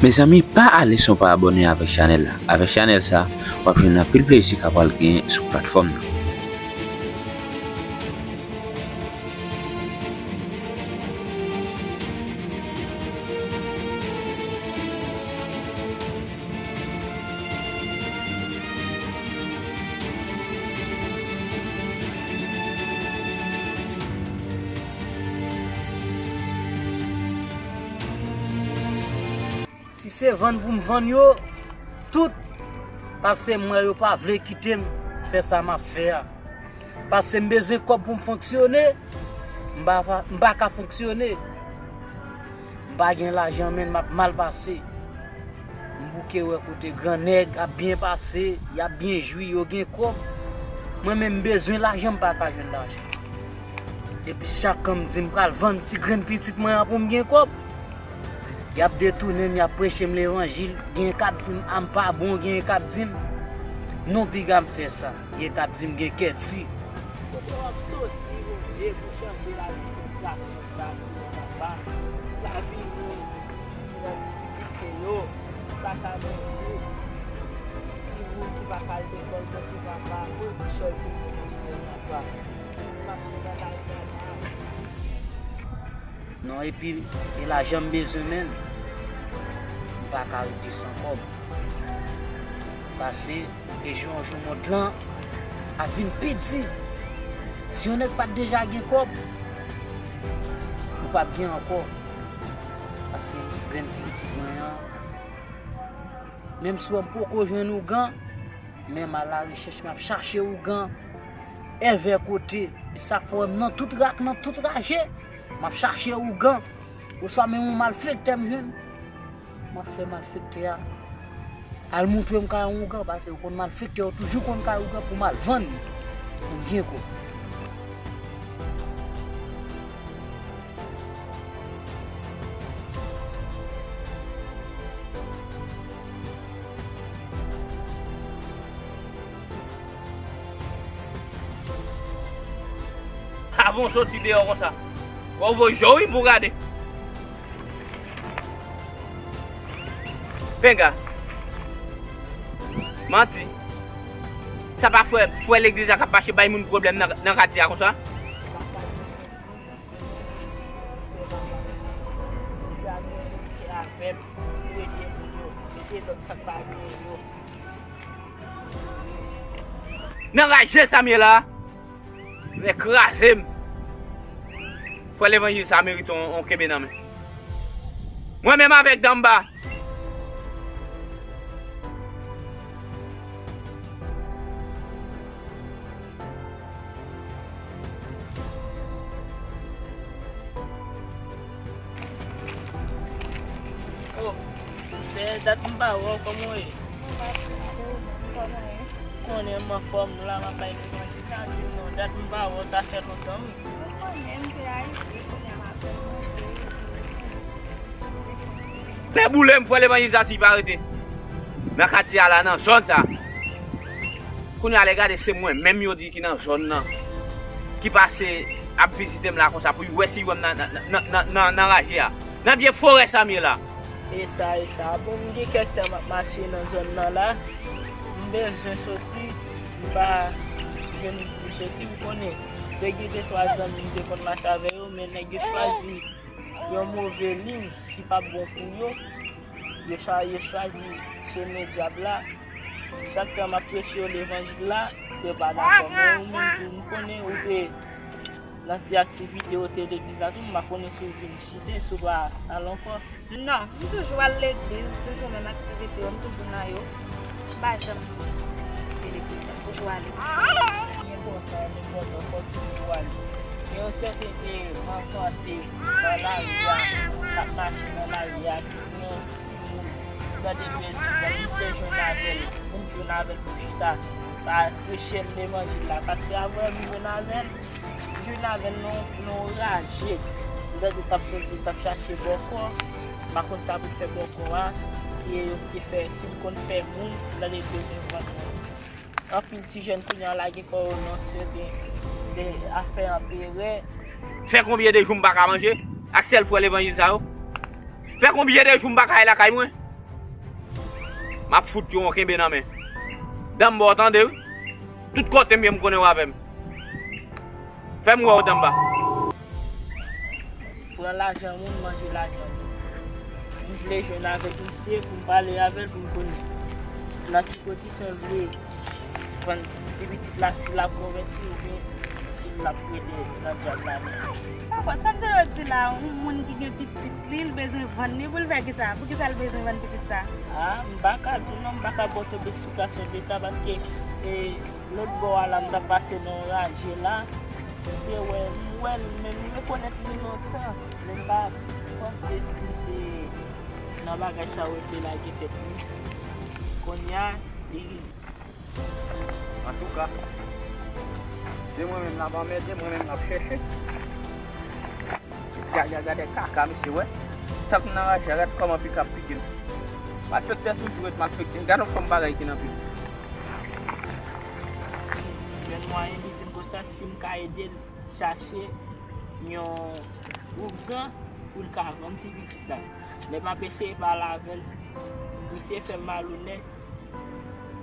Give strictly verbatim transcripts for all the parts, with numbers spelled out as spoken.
Mezanmi, pa ale san w pa abòne avèk chanèl la. Avèk chanèl sa, w ap jwenn anpil plezi k ap pral genyen sou platfòm nan. Si se vann pou m vann yo, tout, paske m wè yo pa vle kite m fè sa m ap fè a. Paske m bezwen kòb pou m fonksyone, m pa, m pa ka fonksyone. M pa gen lajan, menn, m ap mal pase. M bouke wè kote gran nèg ap byen pase, y ap byen jwi, yo gen kòb. Mwen menm, m bezwen lajan, m pa ka jwenn lajan. Epi chak kan m di m pral vann ti grenn pitit mwen an pou m gen kòb, y ap detounen m, y ap preche m levanjil. Genyen k ap di m a m pa bon, genyen k ap di m non, piga m fè sa. Gen k ap di m gen kè di. Kote w ap soti, Bondye, pou chanje lavi yon gason sa, ti moun papa? Lavi moun ki nan difikilte yo, ki pa ka manje, timoun ki pa ka al lekòl, Bondye papa, pwodiksyon timoun yo, Senyè papa. Mache nan lari a la. Non, epi, e lajan m bezwen, menn. M pa ka rete san kòb. Paske, e jou an jou, mond lan ap vin pi di. Si yon nèg pa t deja gen kòb, ou p ap gen ankò. Paske grenn ti pitit mwen an, menm si w wè m poko jwenn ougan, men m alarechèch, m ap chache ougan. Èvè kote, e sa k fè w wè m nan tout rak, nan tout raje, m ap chache ougan. Oswa menm yon malfektè m jwenn, m ap fè malfektè a al montre m kay yon ougan, paske ou konn malfektè yo toujou konn kay ougan pou m al vann li, pou m gen kòb. Avan w soti deyò konsa, fò w voye je w wi pou w gade. Penga. Manti. Sa pa frè, frè legliz la k ap mache bay moun pwoblèm nan, nan katye a konsa? Nan raje sa m ye la, fè kraze m. Frè levanjil sa merite yon, yon kenbe nan men. Mwen menm avèk Damba. Oh, sè, dat m pa wè w, kòman w ye? Konnen m anfòm la, m ap bay nou yon ti kado, non, dat m pa wè w, sa fè lontan wi. Ou konnen m te Ayiti, kounye a m ap fè monte. Lè boule m, frè levanjil sa, si pa rete nan katye a la, nan zòn sa. Kounye a, lè gade, se mwen menm yo di ki nan zòn nan, ki pase ap vizite m la konsa, pou y wè si y wè m nan, nan, nan, nan, nan, nan raje a. Nan pye forè sa m ye la. E sa, e sa. Bon, m gen kèk tan m ap mache nan zòn nan la. M bezwen soti, m pa jwenn kote pou m soti, ou konnen. Te gen de twa zanmi m te konn mache avè yo, men nèg yo chwazi yon move liy ki p ap bon pou yo. Yo chwa-, yo chwazi chemen dyab la. Chak tan m ap preche yo levanjil la, yo pa dakò. Men ou menm tou, m konnen ou te nan ti aktivite ou te legliz la tou, m pa konnen si w vin chite, si w pa al ankò. Non, m toujou al legliz, toujou menm aktivite yo, m toujou nan yo. M pa janm kite legliz la, m toujou ale. Li enpòtan, li enpòtan, fò w toujou ale. Gen yon sèten ke m anfante nan lari a, k ap mache nan lari a, ki gen yon timoun, tande prezidans, m te jwenn avè l, m jwenn avè l pou chita, pa preche l levanjil la, paske apre m jwenn avè l, jwenn avè l nan, nan yon raje. M tande l t ap soti, l t ap chache bòkò. M pa konn sa pou l fè bòkò a. Si e yo ki te fè, si l konn fè moun, m tande l bezwen vann moun. Anpil ti jèn kounye a lage kò yo nan sèten de afè anperè. Fè konbyen de jou m pa ka manje ak sèl frè levanjil sa yo? Fè konbyen de jou m pa ka al lakay mwen? M ap fout yon kenbe nan men. Danba, w tande, wi. Tout kote m ye, m konnen w avè m. Fè m wè w, Danba. Pran lajan moun, manje lajan moun. M vle jwenn avèk misye pou m pale avè l, pou m konnen nan ki kondisyon l vle vann ti pitit la, si l ap konvèti oubyen si l ap rete nan dyab la menm. Papa, sa m te dwe di la, yon moun ki gen pitit li, l bezwen vann li pou l fè kisa? Poukisa l bezwen vann pitit sa? A, m pa ka di w non, m pa ka ba w twòp esplikasyon de sa, paske, e, lòt bò a la, m t ap pase nan yon raje la, m te wè, m wè l, men m rekonèt li lontan, men m pa panse si se nan bagay sa yo te lage tèt li. Kounye a, li Antouka, se mwen menm l ap anmède, mwen menm l ap chèche. Gade, gade kaka, misye, wè. Tank m nan raje a, gad kòman pik ap pike m. Malfektè toujou ret malfektè. Gad yon fanm bagay ki nan pye m. Jwenn mwayen li di m konsa, si m ka ede l chache yon ougan pou l ka vann ti pitit la. Lè m ap eseye pale avè l, misye fè m malonèt.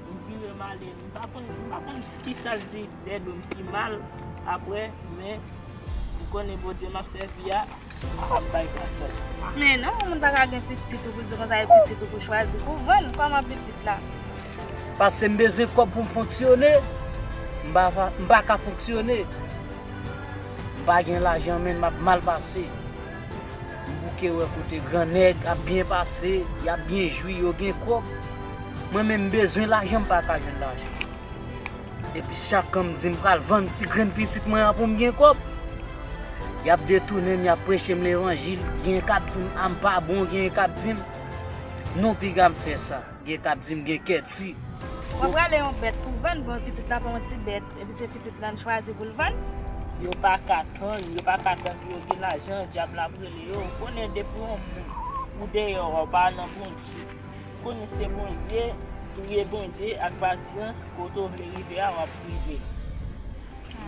M vire m ale. M pa konn, m pa konn kisa l di dèyè do m ki mal apre, men m konnen Bondye m ap sèvi a, m p ap bay konsèy. Men non, yon moun pa ka gen pitit ou pou di konsa e pitit ou pou chwazi pou vann. Kòman pitit la? Paske m bezwen kòb pou m fonksyone. M pa va, m pa ka fonksyone. M pa gen lajan, men m ap mal pase. M bouke wè kote gran nèg ap byen pase, y ap byen jwi, yo gen kòb. Mwen menm m bezwen lajan, m pa ka jwenn lajan. Epi chak kan m di m pral vann ti grenn pitit mwen an pou m gen kòb, y ap detounen m, y ap preche m levanjil, gen k ap di m a m pa bon, gen k ap di m non piga m fè sa. Gen k ap di m gen kè di. W ap rale yon bèt pou vann, bon, pitit la pa yon ti bèt, epi se pitit la n chwazi pou l vann. Yo pa ka tann, yo pa ka tann pou yo gen lajan, dyab la ap rele yo. Ou konnen depi yon moun ou deyò a, ou pa nan Bondye. Ou konnen se Bondye, priye Bondye ak pasyans, kote w vle rive a, w ap rive.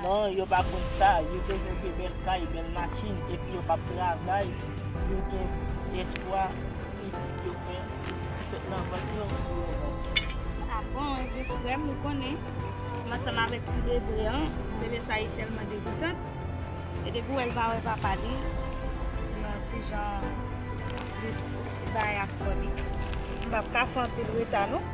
Non, yo pa konn sa. Yo bezwen gen bèl kay, bèl machin, epi yo p ap travay pou gen espwa pitit yo fè, pitit ki sot nan vant yo pou yo vann. A bon, epi frè m, ou konnen, m ansanm avèk ti bebe an, ti bebe sa li tèlman degoutan. E depi w wè l pa wè papa li, yon ti jan plis bay ak kò li. M p ap ka fè anpil reta non.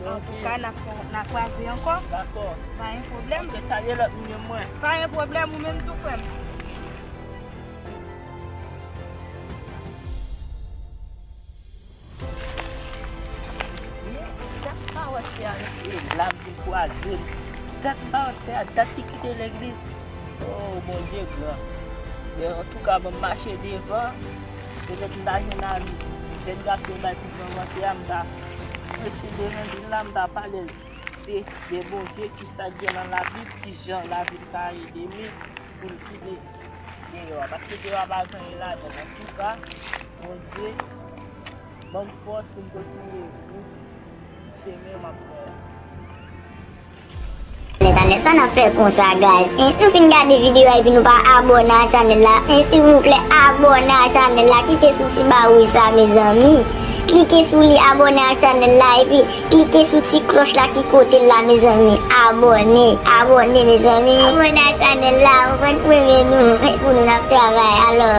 Antouka, n a fon, n a kwaze ankò. Dakò. Pa gen pwoblèm. Ok, salye lòt moun yo mwen. Pa gen pwoblèm, ou menm tou, frè m. Mesye, dat m pa wè sè a, mesye, la m vin kwaze l. Dat m pa wè sè a, dat li kite legliz. Oh, Bondye gran. Men antouka, ban m mache devan. Petèt m ta jwenn jèn gason bay pou m nan vante a, m ta preche levanjil la, m ta pale l de, de Bondye, kisa k gen nan Labib, kijan Labib ka ede m pou m kite deyò a. Paske deyò a pa gen anyen ladan. Antouka, Bondye, ban m fòs pou m kontinye. Chemen m ap pran. Talè, talè, sa n ap fè konsa, guys? Hein? Nou fin gade videyo a epi nou pa abòne a chanèl la. Hein, silvouplè, abòne a chanèl la. Klike sou ti ba wouj sa, mezanmi. Klike sou li, abòne a chanèl la, epi klike sou ti klòch la ki kote l la, mezanmi. Abòne, abòne, mezanmi. Abòne a chanèl la, ou konn, pou renmen nou, pou nou n ap travay. Alò.